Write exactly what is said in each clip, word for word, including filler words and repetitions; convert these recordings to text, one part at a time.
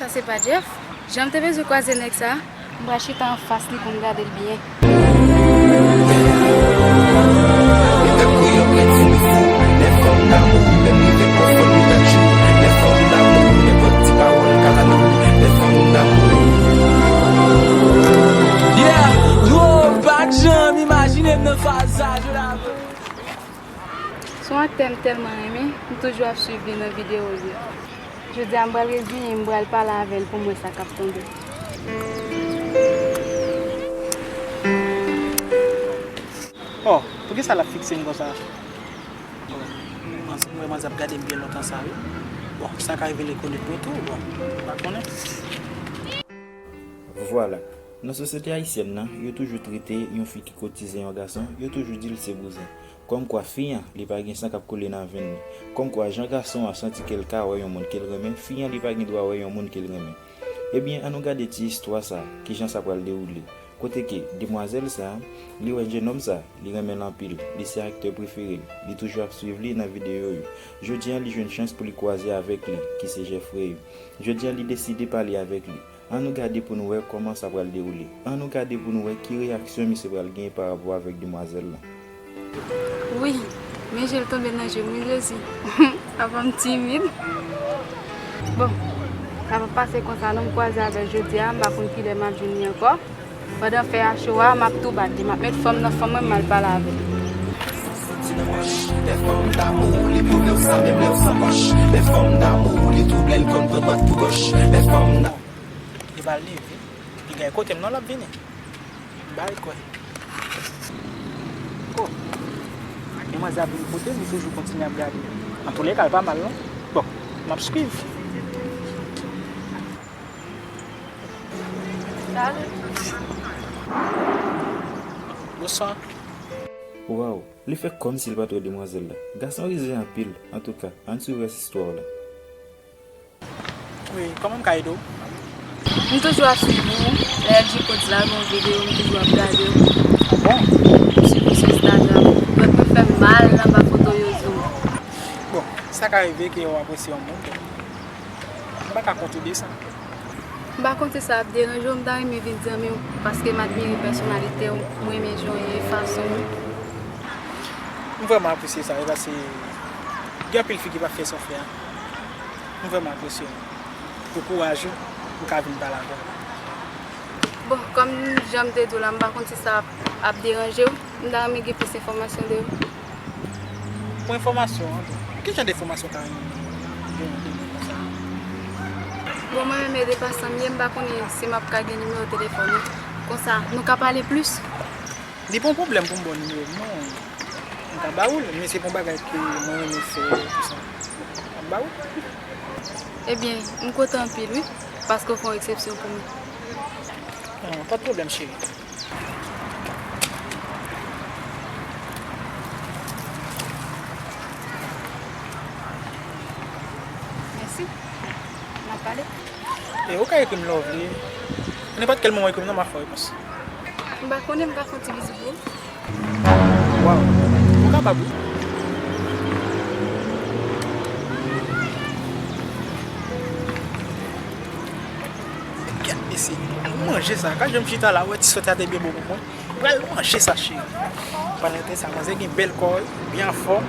Sa se pa Jeff? Jan m te bezwen kwaze nèg sa, m pral chita anfas li pou m gade l byen. Yeah, yo, m pa t janm imajine m nan faz sa, je l'avoue. Se yon aktè m tèlman renmen, m toujou ap swiv li nan videyo l yo. Jodi a, m pral reziyen m, m pral pale avè l pou m wè sa k ap tonbe. Oh, poukisa l ap fikse m konsa? Oh, m wè manzè ap gade m byen lontan sa, wi. Bon, sa ka rive l rekonèt mwen tou, bon, m pa konnen. Vwala. Nan sosyete ayisyèn nan, yo toujou trete yon fi ki koutize yon gason, yo toujou di l se bouzen. Kòmkwa fi an, li pa gen san k ap koule nan venn li. Kòmkwa jan gason an santi ke l ka wè yon moun ke l renmen, fi an li pa gen dwa wè yon moun ke l renmen. Ebyen, ann nou gade ti istwa sa, kijan sa pral dewoule. Kote ke demwazèl sa, li wè jennonm sa, li renmen l anpil, li se aktè prefere l, li toujou ap swiv li nan videyo yo. Jodi a, li jwenn chans pou li kwaze avèk li, ki se Jeffrey. Jodi a, li deside pale avèk li. Ann nou gade pou nou wè kòman sa pral dewoule. Ann nou gade pou nou wè ki reyaksyon misye pral gen pa rapò avèk demwazèl la. Wi, men je l tonbe nan je m, wi, Jezi. Apa m timid? Bon, sa p ap pase konsa non, m kwaze avè l jodi a, m pa konn kilè m ap jwenn li ankò. Pandan fè a cho a, m ap tou bat li, m ap met fòm nan fòm mwen, m al pale avè l. Soti nan pòch, lè fanm damou, li pwouve w sa menm lè w san pòch. Lè fanm damou, li twouble l, konn pran dwat pou gòch. Lè fanm damou. Li ba l li, wi. Li gen kote m non l ap vini. M ba l kwè. Oh. Demwazèl ap vin kote m, li toujou kontinye ap gade. Antouleka, l pa mal non. Bon, m ap swiv. Salut. Bonswa. Waw, li fè kòmsi l pa t wè demwazèl la. Gason rizè anpil. Antouka, ann swiv rès istwa w la. Wi, kòman m ka ede w? M toujou ap swiv ou. Lè L G Codes la gen yon videyo, m toujou ap gade w. Ah bon? M swiv ou sou Instagram. Mwen, mwen fè mal anba foto yo sou. Bon, sa ka rive ke w apresye yon moun. M pa ka kont ou de sa. M pa konn si sa ap deranje w, m ta renmen vin zanmi w, paske m admire pèsonalite w, m renmen jan w ye, fason w. M vrèman apresye sa, wi, paske gen anpil fi ki p ap fè sa w fè a. M vrèman apresye w. Pou kouraj ou, m ka vin pale avè w. Bon, kòm jan m te di w la, m pa konn si sa ap, ap deranje w, m ta renmen gen plis enfòmasyon de ou. Pou enfòmasyon an, bon, ki jan de enfòmasyon w ta renmen gen de mwen konsa? Bon, mwen menm e de pasan m ye, m pa konnen si m ap ka gen nimewo telefòn ou. Konsa, nou ka pale plis. Li pa yon pwoblèm pou m ba w nimewo m non. M ka ba ou l, men se pa yon bagay ke mwen renmen fè, tou sa. M ap ba ou l. Ebyen, m kontan anpil, wi, paske w fè yon eksepsyon pou mwen. Ah, pa t pwoblèm, cheri. Mèsi. N ap pale. E ou ka ekri m lè w vle. Nenpòt kèl moman w ekri m nan, m ap fè w repons. M pa konnen, m ka fè yon ti vizit pou ou. Waw, ou kapab wi. Gad mesye, manje sa, gad jan m chita la, ou wè ti sòt la te byen bon pou mwen. Pral manje sa, cheri. Pandan tan sa, manzè gen bèl kò, byen anfòm.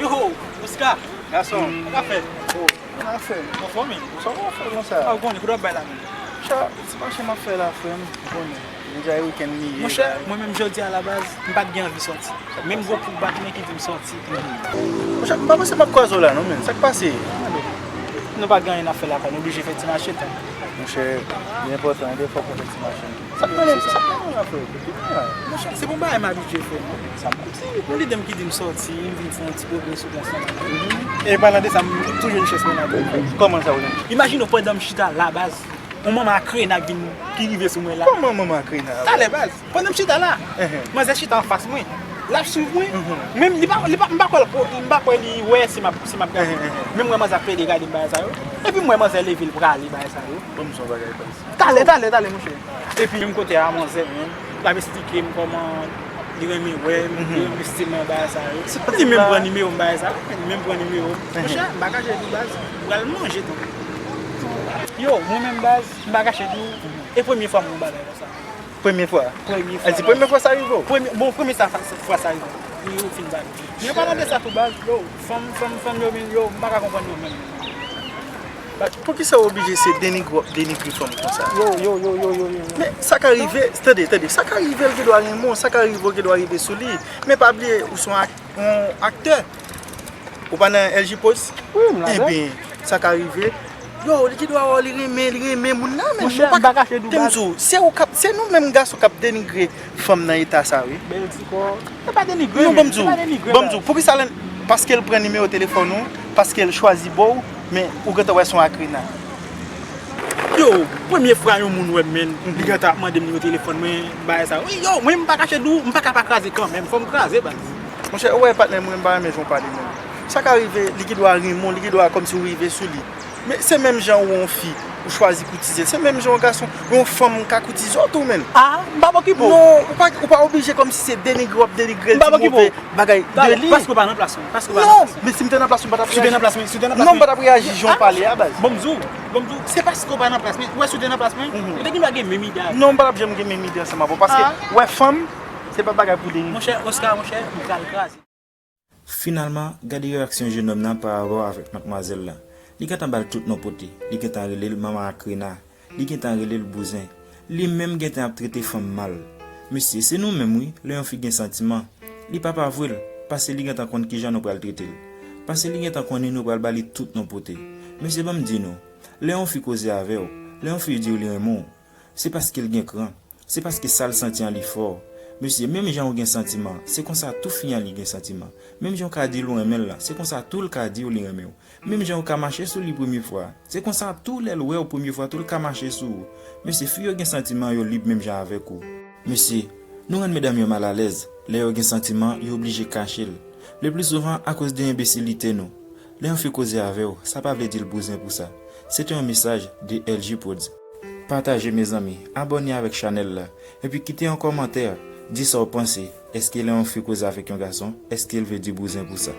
Yoho, Oscar! Gason! Sa k ap fèt? Oh, anfòm, anfòm, wi. Sa w ap fè konsa? Ah, ou konnen, kote w ap bay la menm? Sa, ti mache m ap fè la, frè m, ou konnen. Deja e wikenn li ye. Monchè, mwen menm jodi a la baz, m pa t gen anvi sòti. Menm gwo kou bat mwen ki di m sòti. Monchè, m pa panse m ap kwaze w la non, men. Sa k pase? Nou pa gen anyen n ap fè lakay, nou oblije fè ti mache tan. Monchè, li enpòtan, wi, defwa pou fè ti mache. Sa k pale, sa k pale la, frè? Monchè, se pa yon bagay m abitye fè non. Sa m di, yon lide m ki di m sòti, m vin fè yon ti pwogrè sou plas la. E palan de sa, m tou jwenn chans mwen la. Kòman sa ou jwenn? Imajine w pandan m chita la baz. Yon manman ak rena k vin, ki rive sou mwen la. Kòman manman ak rena? Talè baz, pandan m chita la, manzè chita anfas mwen. L ap swiv mwen. Menm li pa, li pa, m pa kwè l ko-, m pa kwè li wè si m ap, si m ap gade. Men m wè manzè ap pede gade m bagay sa yo. Epi m wè manzè leve l prale bagay sa yo. Ban m son bagay, baz. Talè, talè, talè, monchè. Epi menm kote a, manzè menm, l ap esplike m kòman li renmen wè m, li renmen stil mwen bagay sa yo. Li menm pran nimewo m bagay sa, li menm pran nimewo m. Monchè, m pa kache di w baz, m pral manje tou. Yo, mwen menm baz, m pa kache di w, e premye fwa m wè yon bagay konsa. Premye fwa. Premye fwa. Èl di premye fwa sa rive w? Premye, bon, premye sa, fwa sa rive. Li fin ba m. Men palan de sa tou baz, yo, fanm, fanm, fanm yo, men yo, m pa ka konprann yo menm. Poukisa w oblije se denigre w ap denigre fanm konsa? Yo, yo, yo, yo, yo, yo, yo. Men sa ka rive, tande, tande, sa ka rive, l gen dwa renmen w, sa ka rive, w gen dwa rive sou li. Men pa bliye, ou se yon ak-, yon aktè. Ou pa nan L J Post? Wi, m ladan. Ebyen, sa ka rive. Yo, li gen dwa wè w, li renmen, li renmen moun nan, men monchè, m pa ka kache di w, tande m di w, se ou k ap, se nou menm gason k ap denigre fanm nan eta sa, wi. Bèl ti kò. Se pa denigre, non, ban m di w, ban m di w, poukisa lè, paske l pran nimewo telefòn ou, paske l chwazi bò w, men ou gentan wè se yon akrena. Yo, premye fwa yon moun wè m, men, li gentan ap mande m nimewo telefòn mwen, bagay sa. Wi, yo, mwen, m pa kache di w, m pa ka pa kraze kanmenm, fò m kraze, baz. Monchè, ou wè patnè mwen, m pa renmen jan w pale menm. Sa ka rive, li gen dwa renmen w, li gen dwa kòmsi w rive sou li. Men se menm jan ou yon fi, ou chwazi koutize l. Se menm jan yon gason, yon fanm ka koutize w tou, menn. Ah, m p ap okipe w. Non, ou pa, ou pa oblije kòmsi se denigre w ap denigre l, di move bagay de li. Paske w pa nan plas mwen. Paske w pa nan plas mwen. Non, men si m te nan plas ou, m pa t ap reyaji. Si w te nan plas mwen, si w te nan plas mwen. Non, m pa t ap reyaji jan w pale a, baz. Bon, m di w, bon, m di w, se paske w pa nan plas mwen. Ou wè si w te nan plas mwen, ou te gen dwa gen menm ide avè m. Non, m pa t ap janm gen menm ide ansanm avè w, paske, ou wè, fanm, se pa bagay pou denigre. Monchè, Oscar, monchè, m pral kraze. Finalman, gade reyaksyon jenòm nan parapò avèk madmwazèl la. Li gentan ba l tout non pote, li gentan rele l manman akrena, li gentan rele l bouzen. Li menm gentan ap trete fanm mal. Mesye, se nou menm wi, lè yon fi gen santiman, li pa pa vwe l, paske li gentan konn kijan nou pral trete l. Paske li gentan konnen nou pral ba li tout non pote. Mesye, ban m di nou, lè yon fi koze avè w, lè yon fi di w li renmen w, se paske l gen kran. Se paske sa l santi an li fò. Mesye, menm jan ou gen santiman, se konsa tou fi an li gen santiman. Menm jan w ka di l ou renmen l la, se konsa tou l ka di w li renmen w. Menm jan ou ka mache sou li premye fwa, se konsa tou lè l wè w premye fwa tou l ka mache sou ou. Mesye, fi yo gen santiman, yo lib menm jan avèk ou. Mesye, nou rann medam yo malalèz. Lè yo gen santiman, yo oblije kache l. Le pli souvan akoz de enbesilite nou. Lè yon fi koze avè w, sa pa vle di l bouzen pou sa. Se te yon mesaj de L G Prodz. Pataje, mezanmi, abòne avèk chanèl la, epi kite yon kòmantè, di sa w panse. Èske lè yon fi koze avèk yon gason, èske l vle di bouzen pou sa?